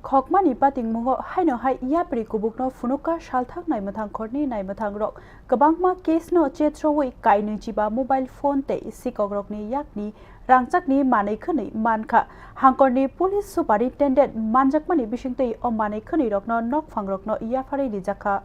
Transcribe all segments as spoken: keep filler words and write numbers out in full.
Khokmani patingmungo haino hai yapri kubukno phunukha salthang naimwthang khorni naimwthangrok. Kwbangma case no chetrowi kainwi chiba mobile phone tei sikokrokni yakni rangchakni manwi khwnwi mankha. Hangkorni police superintendent manjakmani bisingtwi o manwi khwnwirokno nokphangrokno yapharwi rijakha.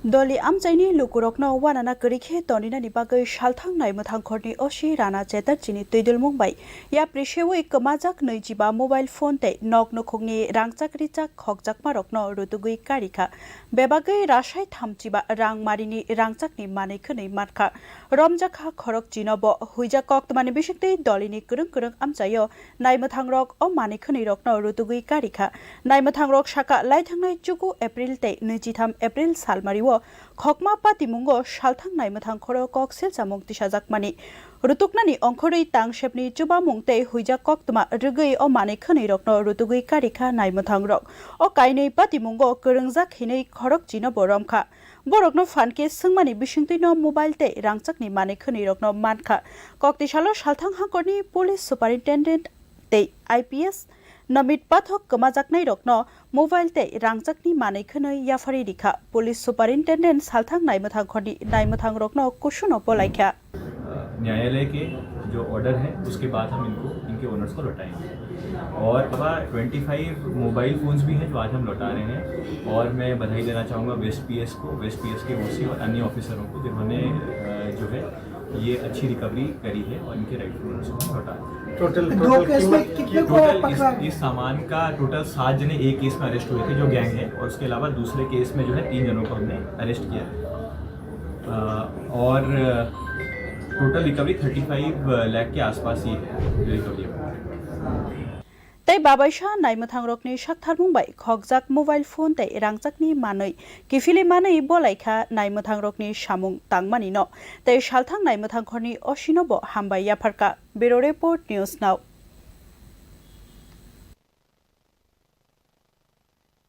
Doli amchaini lukurokno uanana kwrwi khe toninani bagwi salthang naimwthang khorni O C Rana Chatterjee ni twidulmung bai yapri sewi kwmajak nwichiba mobile phone tei nok nukhungni rangchak richak khokjakmarokno rutugwi karikha. Bebagwi rasai thamchiba rang marini rangchakni manwi khwnwi mankha. Romjakha khorokchino bo huijak koktwmani bisingtwi dolini kwrwng kwrwng amchaio naimwthangrok o manwi khwnwirokno rutugwi karikha. Naimwthangrok saka laithangnai chuku April tei nwichitham April salmario khokma patimungo salthang naimwthang khoro kok silchamung tisajakmani. Rutuknani ongkhorwi tangsepni chubamung tei huijak koktwma rwgwi o manwi khwnwirokno rutugwi karikha naimwthangrok. O kainwi patimungo kwrwngjak hinwi khorokchino bo romkha. Borokno phan khe swngmani bisingtwino mobile tei rangchakni manwi khwnwirokno mankha. Koktisalo salthang hangkorni police superintendent tei I P S Namit Pathak kwmajaknairokno mobile tei rangchakni manwi khwnwi yapharwi rikha. Police superintendent salthang naimwthang khorni naimwthangrokno kusuno polaikha. न्यायालय के जो ऑर्डर है, उसके बाद हम इनको, इनके ओनर्स को लौटाएंगे। और अब ट्वेंटी फ़ाइव मोबाइल फ़ोन्स भी हैं जो आज हम लौटा रहे हैं। और मैं बधाई देना चाहूँगा वेस्ट पीएस को, वेस्ट पीएस के ओसी और अन्य ऑफिसरों को, जिन्होंने, अ, जो है, ये अच्छी रिकवरी करी है और इनके राइटफुल ओनर्स को हम लौटा रहे हैं। टोटल दो केस में कितने को टोटल पकड़ा? इस, इस सामान का टोटल सात जने एक केस में अरेस्ट हुए थे, जो गैंग है, और उसके अलावा दूसरे केस में जो है, तीन जनों को हमने अरेस्ट किया है। अ, और total recovery thirty five lakh के आसपास ही है, जो रिकवरी है। Tei babaisa naimwthangrokni saktharmung bai khokjak mobile phone tei rangchakni manwi kiphilwi manwi bolaikha naimwthangrokni samung tangmanino tei salthang naimwthang khorni O C no bo hambai yapharkha. Bureau Report, News Now.